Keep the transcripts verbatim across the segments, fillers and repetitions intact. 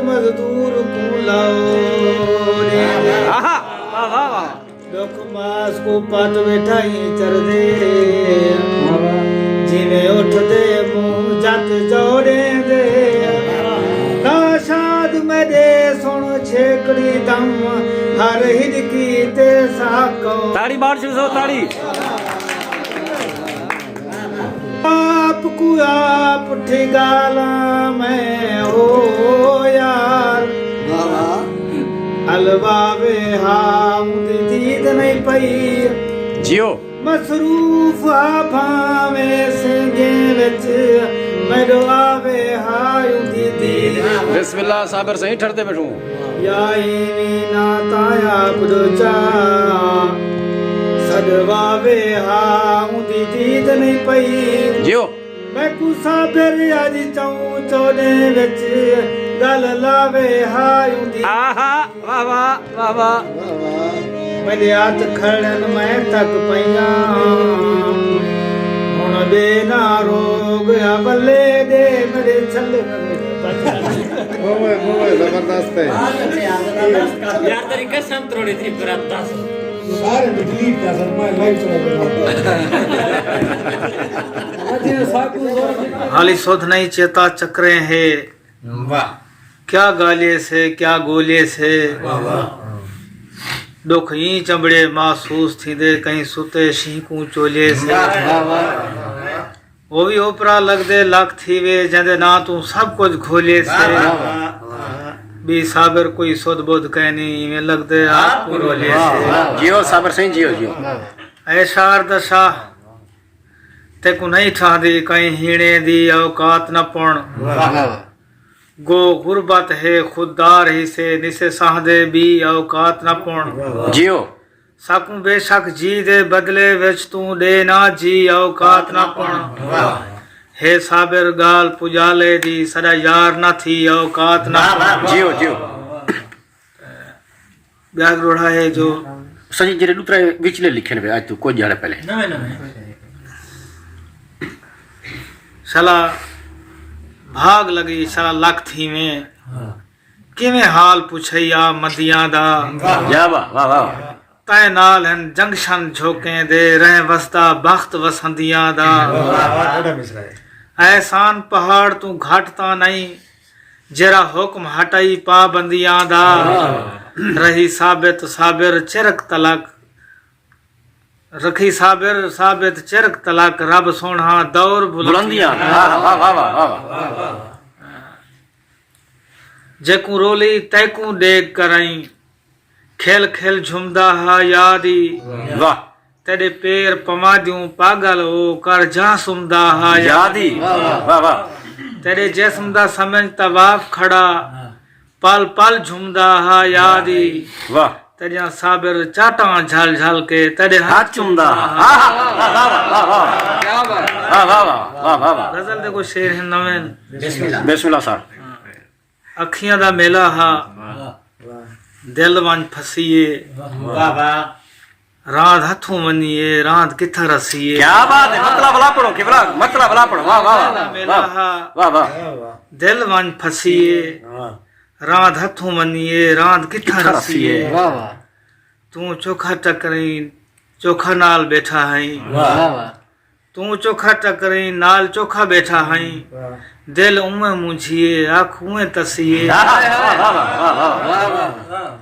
مزدور کوں لاؤ ݙیندے۔ آہا، واہ، واہ، واہ۔ ݙکھ ماس کوں پٹ ویٹھائی چردے، جیویں اٹھدے منہ جت جو ݙیندے۔ ناشاد میݙے سݨ چھیکڑی دم، ہر ہݙکی تے ساکوں۔ تاڑی مار چھوڑو، تاڑی۔ آپ کوں آپ ٹھڳالاں میں او یار۔ واہ واہ۔ الوا وے ہا اوندی دید نہیں پئی۔ جیو۔ مصروف ہا بھاویں سنگیں وچ، میݙو آوے ہا اوندی دید۔ بسم اللہ صابر سائیں، ٹھردے ٻیٹھوں۔ یا ایویں نہ تاں آپ ݙوچا، سݙوا وے ہا اوندی دید نہیں پئی۔ جیو۔ میکوں صابر اڄ چئوں چوݙیں وچ ڳل لاوے ہا اوندی۔ آہا، واہ واہ، واہ واہ۔ میݙے ہتھ کھڑن میں تک پئیاں، ہݨ ٻے نہ روڳ اولے ݙے میݙے چھل۔ موئے، موئے، زبردست ہے۔ یار، تیری قسم تروڑی تھی، پر اب دس۔ سارے ݙیلیٹ کر سن، میں لائیو چلا رہا ہوں۔ حالی سدھ نہیں چیتا چکریں ہے۔ واہ۔ کیا ڳالھیے سے، کیا ڳولھیے سے۔ واہ واہ۔ ݙکھ ایں چنبڑے محسوس تھیندے، کہیں ستے شینہہ کوں چولھیے سے۔ واہ واہ۔ او وی اوپرا لڳدے لکھ تھیوے، جیندے ناں توں سب کجھ گھولیے سے۔ واہ، واہ، واہ۔ ٻی صابر کوئی سدھ ٻدھ کائنی، ایویں لڳدے آپ کوں رولے سے۔ واہ۔ جیو صابر سائیں، جیو، جیو۔ اے شہر دا شاہ، تیکوں نہیں ٹھاہدی کہیں ہیݨے دی اوقات نہ پُݨ۔ واہ۔ گو غربت ہے خود دار ہی سے، نسے ساہدے ٻی اوقات نہ پُݨ۔ جیو۔ ساکوں بے شک جی دے بدلے وچ توں ݙے نہ جی اوقات نہ پُݨ۔ واہ۔ ہے صابر ڳالھ پڄالے دی، ساݙا یار نہ تھی اوقات نہ پُݨ۔ جیو، جیو۔ ٻیا ڳوڑھا ہے جو سچی جیڑھے ݙو ترے وچلے لکھن وے اڄ توں کجھ ڄاݨے پہلے۔ نویں نویں۔ شالا بھاڳ لڳی، شالا لکھ تھیویں۔ ہاں۔ کیویں حال پچھئی آ مندیاں دا۔ واہ۔ یا واہ، واہ، واہ۔ تئیں نال ہن جنگشن جھوکیں دے، رہیں وسدا بخت وسندیاں دا۔ واہ، واہ، ݙاڈھا مصرع ہے۔ احسان پہاڑ توں گھٹ تاں نئیں، جیڑھا حکم ہٹائی پابندیاں دا۔ واہ۔ رہی ثابت صابر چرک تلک، رکھی صابر ثابت چرک تلک، رب سوہݨا دور بلندیاں۔ بلندیاں۔ واہ، واہ، واہ، واہ، واہ۔ جیکوں رولی تیکوں ݙیکھ کرائیں، کھل کھل جھمدا ہا یاد ای۔ واہ۔ تیݙے پیر پواندیوں پاڳل او کر جاں سمدا ہا یاد ای۔ واہ، واہ، واہ۔ تیݙے جسم دا سمجھ طواف کھڑا، پل پل جھمدا ہا یاد ای۔ واہ۔ تیݙیاں صابر چاٹاں جھل جھل کے تیݙے ہتھ ہتھ چمدا ہا۔ چمدا ہا۔ آہا، واہ، واہ، واہ، واہ۔ کیا بات۔ واہ، واہ، واہ، واہ، واہ، واہ۔ غزل دے کوئی شعر ہن نویں۔ بسم اللہ۔ بسم اللہ صاحب۔ اکھیاں دا میلہ ہا، واہ۔ دل ونڄ پھسیے۔ واہ، واہ۔ راند ہتھوں ونڄیے، راند کتھاں رسیے۔ کیا بات ہے، مطلب والا پڑھو، قبلہ، مطلب والا پڑھو، واہ، واہ، واہ، میلہ واہ، ہا۔ واہ، واہ۔ دل ونڄ پھسیے، واہ۔ راند ہتھوں ونڄیے، راند کتھاں کتھاں رسیے۔ رسیے۔ واہ، واہ۔ توں چوکھا ٹکریں، چوکھا نال ٻیٹھا ہئیں۔ واہ، واہ۔ توں چوکھا ٹکریں، نال چوکھا ٻیٹھا ہئیں۔ واہ۔ دل اونویں مونجھیے، اکھ اونویں تسیے۔ واہ، واہ، واہ، واہ، واہ۔ واہ، واہ۔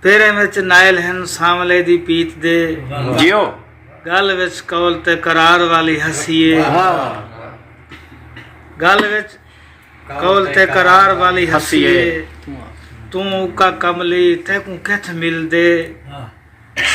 پیریں وچ نائل ہن سانولے دی پیت دے۔ جیو۔ ڳل وچ قول تے قرار والی ہسی اے۔ واہ، واہ۔ ڳل وچ قول تے قرار والی ہسی اے۔ توں اکا کملی تیکوں کتھ ملدے۔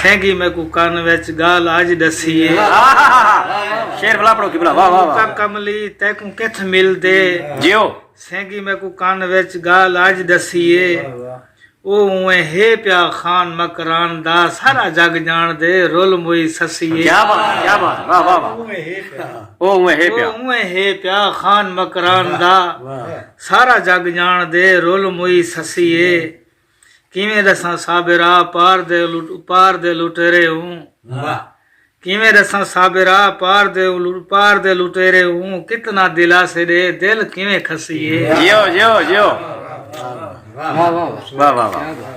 سینگی میکوں کن وچ ڳالھ اڄ ݙسی اے۔ واہ، واہ، واہ، واہ۔ شعر بھلا پڑھو قبلہ، واہ، واہ، واہ۔ اکا کملی تیکوں کتھ ملدے۔ جیو۔ سینگی میکوں کن وچ ڳالھ اڄ ݙسی اے۔ واہ، واہ۔ او اونویں ہے پیا خان مکران دا، سارا جڳ ڄاݨدے رل موئی سسی اے۔ کیا بات، کیا بات، واہ، واہ، واہ۔ او اونویں ہے پیا۔ او اونویں ہے پیا خان مکران دا، واہ۔ سارا جڳ ڄاݨدے رل موئی سسی اے۔ کیویں ݙساں صابرا، پار دے لٹ-، پار دے لٹیرے اوں۔ واہ۔ کیویں رساں صابرا، پار دے الو-، پار دے لٹیرے اوں کتنا دلاسے ݙے، دل کیویں کھسیے۔ جیو، جیو، جیو۔ واہ، واہ، واہ۔ واہ، واہ، واہ۔